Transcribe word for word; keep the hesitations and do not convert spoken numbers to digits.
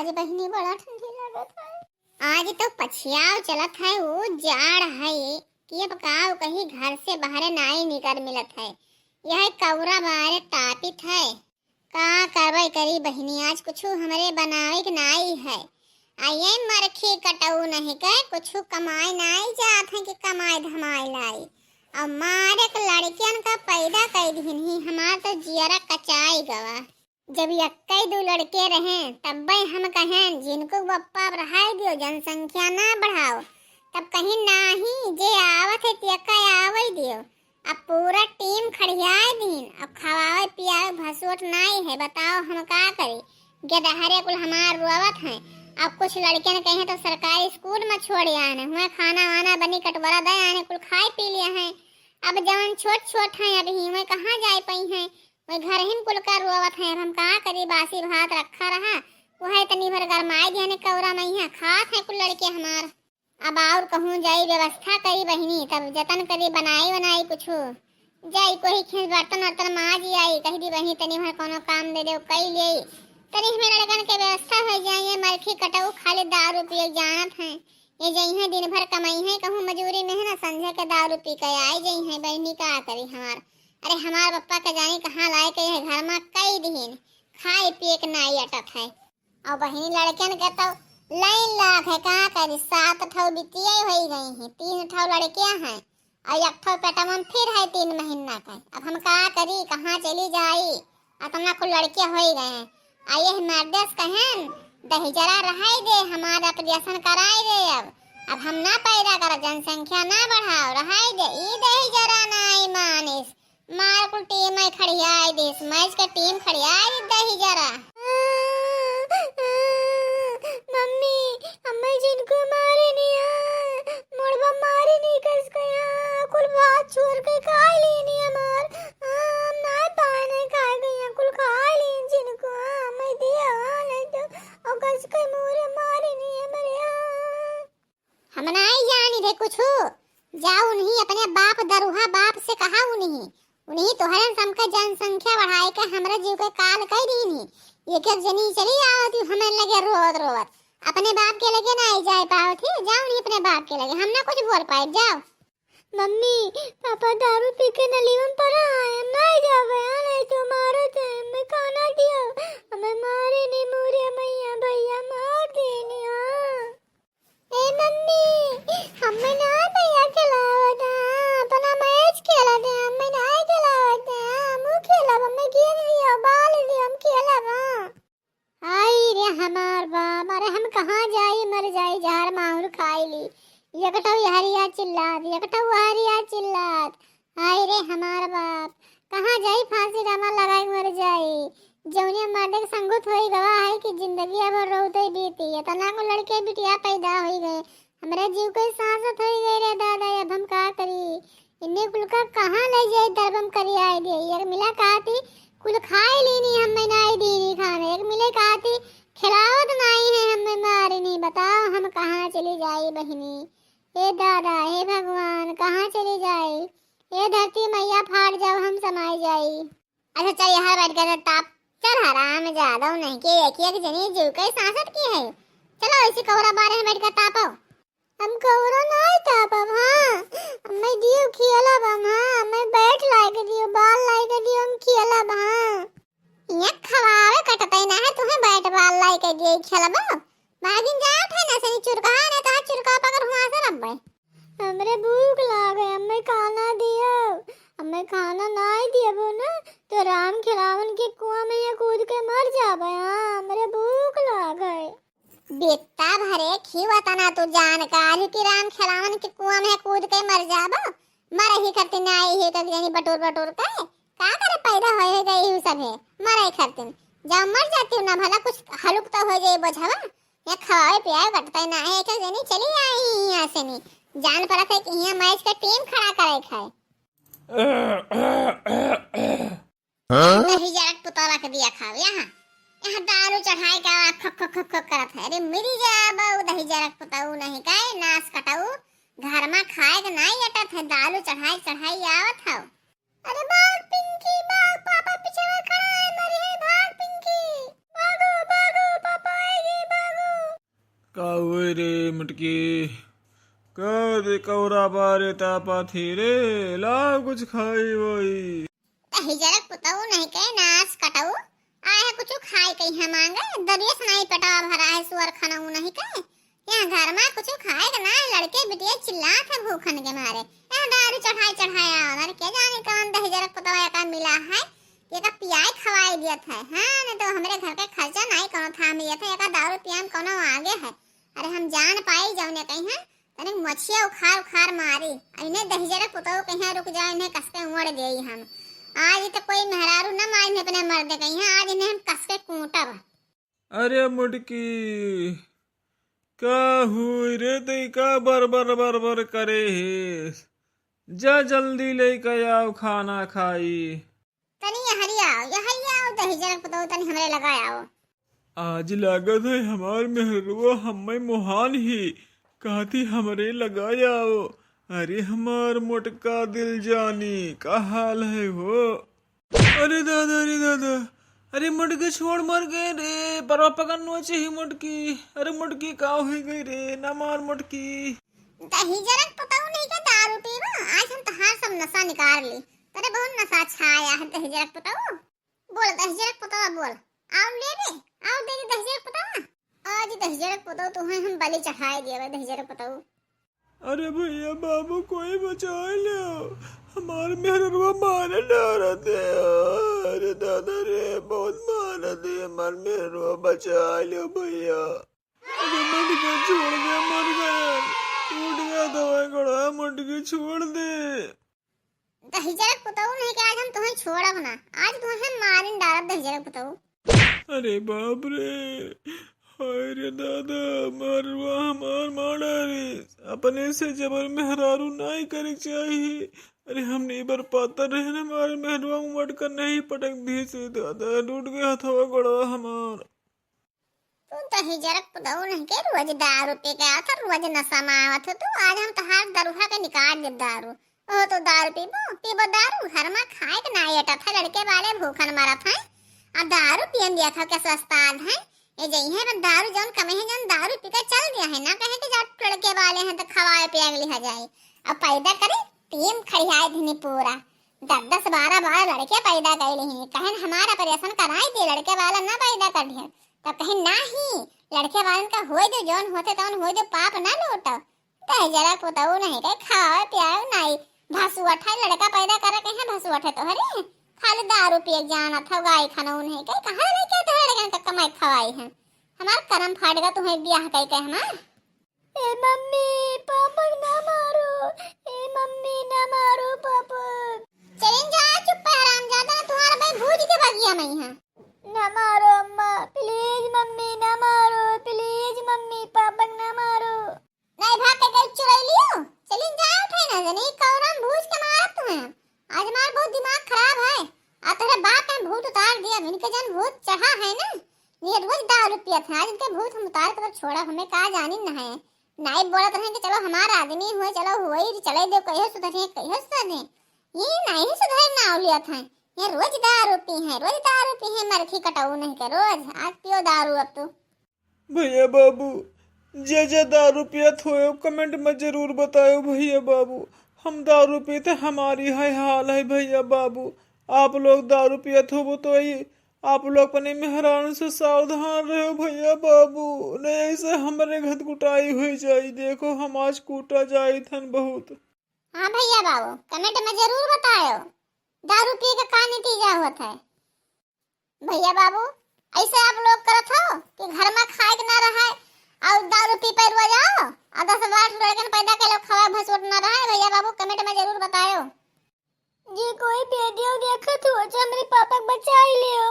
आज बहिनी बड़ा ठंडी लागत है। आज तो पछियाव चलत है, ऊ जाड़ है कि अब काव कही, घर से बाहरे नाई निकर मिलत है। यह कौरा बारे तापित है। का करबै करी बहिनी, आज कुछु हमरे बनावे के नाई है। आ ये मरखी कटऊ नहीं के कुछु कमाए नाई जात है कि कमाए धमाए लाई। अब मारे के लड़कियन का पैदा कई दिहिन ही, हमार तो जियरा कचाई गवा। जब यक्कै दू लड़के रहे, तब्बै हम कहेन, जिनको बप्पा अब रहाई दियो, जनसंख्या ना बढ़ाओ। तब कहीं, नाही, जे आवत है, तेका आवै दियो। अब पूरा टीम खड़ियाए दीन, अब खवावे पियावे भसोट नाई है, बताओ हम का करी? गेदहरे कुल हमार रोवत हैं। अब कुछ लड़के ने कहे तो सरकारी स्कूल में छोड़ आने, हुए खाना वाना बनी, कटोरा दे आने, कुल खाए पी लिए हैं। अब जवन छोट छोट हैं अभी, हुए कहाँ जाए पाई हैं? वही घर ही में कुल का रोवत है, अब हम का करी, बासी भात रखा रहा, वह तनी भर गरमाई दिहने कौरा मइहा, खात है कुल लड़के हमार। अब और कहूँ जाई व्यवस्था करी बहिनी, तब जतन करी बनाई बनाई कुछु। जाई कोही खेत बर्तन वर्तन माज आई, कह दी बहिनी तनी भर कोनो काम दे दे, कई ले। तनी हमें लड़कन के व्यवस्था हो जाए, ये मरखी कटऊ खाली दारू पिए जानत हैं। ये जइहे दिन भर कमाई है, कहूँ मजूरी में है ना, संझे के दारू पी के आई जइहे, बहिनी का करी हमार। अरे हमार पप्पा के जानी कहाँ लाए के यह घर में कई दिन खाए पिए के नाई अटत है। और बहिनी लड़कन के तो लाइन लाग है, का करी, सात ठो बिटिया होई गई हैं, तीन ठो लड़कियां हैं और एक ठो पेटवा में फिर है तीन महीना का। अब हम का करी, कहाँ चली जाई, अतना कुल लड़कियां होई गए हैं। आ ये मर्दे से कहेन, दही जरा रहाई दे, हमार ऑपरेशन कराई दे। अब अब हम ना पैदा करब, जनसंख्या ना बढ़ाओ, रहाई दे। ई दही जरा नाई मानिस, मार कुल टीम आई खड़ियाई दिस, मैच के टीम खड़ियाई दिस दही जरा। मम्मी, अम्मा जिनको मारे नहीं है, मोड़बा मारे नहीं कस गया, कुल बात छोड़ के खा लेनी हमार। हम ना पाने खा गया, कुल खा लेन जिनको, अम्मा दिया नहीं तो, और कस के मोरे मारे नहीं है मरे। हम नाई जानी थे कुछु। जाओ उन्हीं अपने बाप दरुहा बाप से कहा उन्हीं। उन्हीं तोहरन समका जनसंख्या बढ़ाए के हमरा जीव के काल कई दीनी। एक एक जनी चली आवत हमें लगे रोवत रोवत। अपने बाप के लगे नाई जाए पावत ही। जाओ उन्हीं अपने बाप के लगे। हम ना कुछ बोल पाए। जाओ। मम्मी, पापा दारू पी के नलीवन पर आए। हम नाई जावे। हाँ, नहीं तो मारत है। मैं खाना दिया। हमें मारे नहीं मोरे मैया भैया मार देनी। हाँ। ए मम्मी, हमें ना भैया खिलावत है, अपना मैच खेलत है, हमें ना खिलावत है, हमहू खेलब, हमें गेंद दियो, बॉल दियो, हम खेलब, हाँ। आई रे हमार बाप, अरे हम कहाँ जाई, मर जाई, जहर माहुर खाई ली। एकठो हरिया चिल्लात, एकठो हरिया चिल्लात। हाय रे हमार बाप, कहाँ जाई फांसी रामा लगाई मर जाई। जौने माटे के संगत होई गवा है कि जिंदगी अब रोते बीती। इतना को लड़के बिटिया पैदा होई गए, हमरे जीव के सांसत होई गए रे दादा, अब हम का करी? इन्ने कुल का कहाँ ले जाई दरबम करी आई दे। एक मिला कहती कुल खाए लीनी हम मैं नाई दीनी खाने, एक मिले कहती खिलावत नाई है हम मैं मारिनी। बताओ हम कहाँ चली जाई बहिनी? हे दादा, हे भगवान, कहाँ चली जाई? हे धरती मैया, फाट जाओ, हम समाई जाई। अच्छा चल, यहाँ बैठ के ताप। चल हराम जादव नहीं के एक एक जनी जीव के सांसत की है। चलो इसी कौरा बारे में बैठ के तापो। हम कौरा नहीं तापब, हाँ। हमें दियो खियलब हम, हाँ। हमें बैट लाई के दियो, बॉल लाई के दियो, हम खियलब, हाँ। ये खवावे कटतई ना है, तुम्हें बैट बॉल लाई के दिए खेलबो। बागिन जात है ना सही चुरका, ना तो चुरका पकड़ हुआ से रब्बे। हमरे भूख लागे, हमें खाना दियो। हमें खाना नाई दियबो ना, तो राम खिलावन के कुआं में ये कूद के मर जाबे। हाँ, हमरे भूख लागे। बेटा भरे खिवा तना तू जान का आज कि राम खिलावन के कुआं में कूद के मर जाबो। मरही खातिर ना आई है, कभी जानी बटोर बटोर के। का करे पैदा होए है गई हूँ सभे, मरे खातिर। जाओ मर जाती हूँ ना, भला कुछ हलुक तो हो जाए बोझवा। यहाँ खवावे पियावे कटते ना है, एक जनी चली आई यहाँ से नहीं। जान पड़त है कि यहाँ मैच का टीम खड़ा करे खाए। हाँ? दही जरक पुतौला के दिया खाओ यहाँ। यहाँ दारू चढ़ाए का आवाज खक खक खक खक करत है। अरे मरी जा बाऊ, दही जरक पुतऊ नहीं काए, नाश कटाऊ। घर में खाए के नहीं अटत है, दारू चढ़ाए चढ़ाई आवत है। अरे भाग पिंकी, भाग, पापा पीछे में खड़ा है, मरी है, भाग पिंकी। भागो, भागो, पापा आएंगे, का हुए रे मुटकी? का दे कौरा बारे तापा थी रे? लाव कुछ खाई वाई। दहिजरक पुतऊ नहीं के नास कटऊ। आए है कुछ खाए कहीं मांगे, दरिया से नहीं पेटवा भरा है सुअर खाना ऊ नहीं के। यहाँ घर में कुछ खाए के ना, लड़के बिटिया चिल्लात है भूखन के मारे। यहाँ दारू चढ़ाई चढ़ाई आवत है, के जाने कौन दहिजरक पुतवा एका मिला है, एका पियाई खवाई दियत है। हाँ, नहीं तो हमरे घर के खर्चा नहीं कौनो थाम लियत है, एका दारू पिया में कौनो आगे है। अरे हम जान पाई जौने कहीं है, तनिक मोछिया उखार उखार मारी। इन्हें दहिजरक पुतऊ कहीं रुक जाए, इन्हें कस के उड़ देई हम। आज तो कोई मेहरारू न मारी, इन्हें अपने मर्दे कहीं, आज इन्हें हम कस के कूटब। अरे मुटकी, का हुई रे, तई का बर बर बर बर करे हे? जा जल्दी लेके आओ खाना खाई। तनी यहरी आओ, यहरी आओ, दहिजरक पुतऊ तनी हमरे लगा आओ। आज लागत है हमार मेहरुआ हमें मोहान ही, कहती हमरे लगा आओ। अरे हमार मोटका दिल जानी, का हाल है हो? अरे दादा, अरे दादा, अरे मोटकी छोड़ मर गए रे, परवा पकड़ नोचे ही मोटकी। अरे मोटकी का हुई गई रे, ना मार मोटकी। दहिजरक पुतऊ नहीं के दारू पीबा, आज हम तहार सब नशा निकाल ली। तोरे बहुत नशा छाया है दहिजरक पुतऊ। बोल दहिजरक पुतऊ बोल, आओ ले रे, आओ दे दे दहिजरक पुतऊ। आज दहिजरक पुतऊ तुहें हम बलि चढ़ाए दिया दहिजरक पुतऊ। अरे भैया बाबू कोई बचाए ले, हमार मेहररुआ मारे डरत है। अरे दादा रे बहुत मारत है, हमार मेहररुआ बचाए ले भैया। अरे मोटकी छोड़ दे, मर गया। टूट गया दवाई गोड़वा, मोटकी छोड़ दे। दहिजरक पुतऊ नहीं के आज हम तुहें छोड़ब ना, आज तुहें मारिन डालब दहिजरक पुतऊ। अरे बाप रे, हाय रे दादा, मरवा हमार मारा रे। अपने से जबर मेहरारू नाई करे चाहिए। अरे हम नहीं बर पाता रहे ना, हमारे मेहरवा उमट कर नहीं पटक दिए से दादा, टूट गया हथवा गोड़वा हमार। तू दहिजरक पुतऊ नहीं के रोज दारू पी के आवत हो, रोज नशा में आवत हो तू। आज हम तहार दरुहा के निकाल देब दारू। ओह, तू दारू पीबो, पीबो दारू? घर में खाए के ना एटत है, लड़के वाले भूखन मरत हैं। आ दारू पियन दिया था क्या सस्ता आल है? ये जइहे बन दारू जौन कमे है, जौन दारू पी के चल दिया है ना, कहे कि जा लड़के वाले हैं तो खवाए पिया के लिहा जाए। अब पैदा करे, टीम खड़ियाए धनी पूरा। दस दस बारह बारह लड़के पैदा कइले ही, कहन हमार operation कराई दे, लड़के वाला ना पैदा कर दिहन। तब कहे नाही, लड़के वालन का होए दो, जौन होते तौन होए दो, पाप ना लौटो। दहिजरक पुतऊ नहीं के खावे पियावे नाही, भसुअठा लड़का पैदा करे के है, भसुअठे तोहरे। खाली दारू पिए के जानत हो, गाय खाना नहीं के, कहाँ लेके तोहरे लड़कन का कमाई खवाई है? हमार करम फाट गया, तुम्हें ब्याह कई के हमार। ए मम्मी, पापक ना मारो। ए मम्मी, ना मारो पापक। चलिन जा, चुप है हरामजादा, तुम्हारा भाई भूज के भागिया मैं यहाँ। ना मारो अम्मा, please मम्मी, ना मारो, please मम्मी, पापक ना मारो। नहीं भाग के गई चुराई लियो। चलिन जा, उठे ना जनी, कौरम भूज के मारत तुम्हें। आज हमार बहुत दिमाग खराब है। आ तोहरे बाप पे भूत उतार दिया, इनके जन भूत चढ़ा है ना, ये रोज दारू पियत है। आज इनके भूत हम उतार के तो छोड़ा, हमें का जानी न है। नाई बोलत रहे कि चलो हमार आदमी हुए, चलो हुए, चले दे, कहियो सुधरे, कहियो सुधरे। ये नहीं सुधरे ना लियत है, ये रोज दारू पी है, रोज दारू पी है, मरखी कटाऊ नहीं के रोज। आज पियो दारू अब तू। भैया बाबू, जे जे दारू पियत होए, comment में जरूर बतायो भैया बाबू। हम दारू पीते, हमारी है हाल है भैया बाबू। आप लोग दारू पियत होबो तो ई आप लोग अपने मेहरान से सावधान रहो भैया बाबू, नहीं ऐसे हमरे घत कुटाई हो जाई। देखो हम आज कूटा जाई थन बहुत। हाँ भैया बाबू, comment में जरूर बतायो दारू पी के का नतीजा होत है। भैया बाबू, ऐसे आप लोग करत हो कि घर में खाए के ना रहे और दारू पी पैरुआ जाओ और दस बारह लड़कन पैदा के लोग खवा भसुट ना रहे। भैया बाबू comment में जरूर बतायो। जी कोई video देखत हो जो हमरे पापा के बचाई लियो,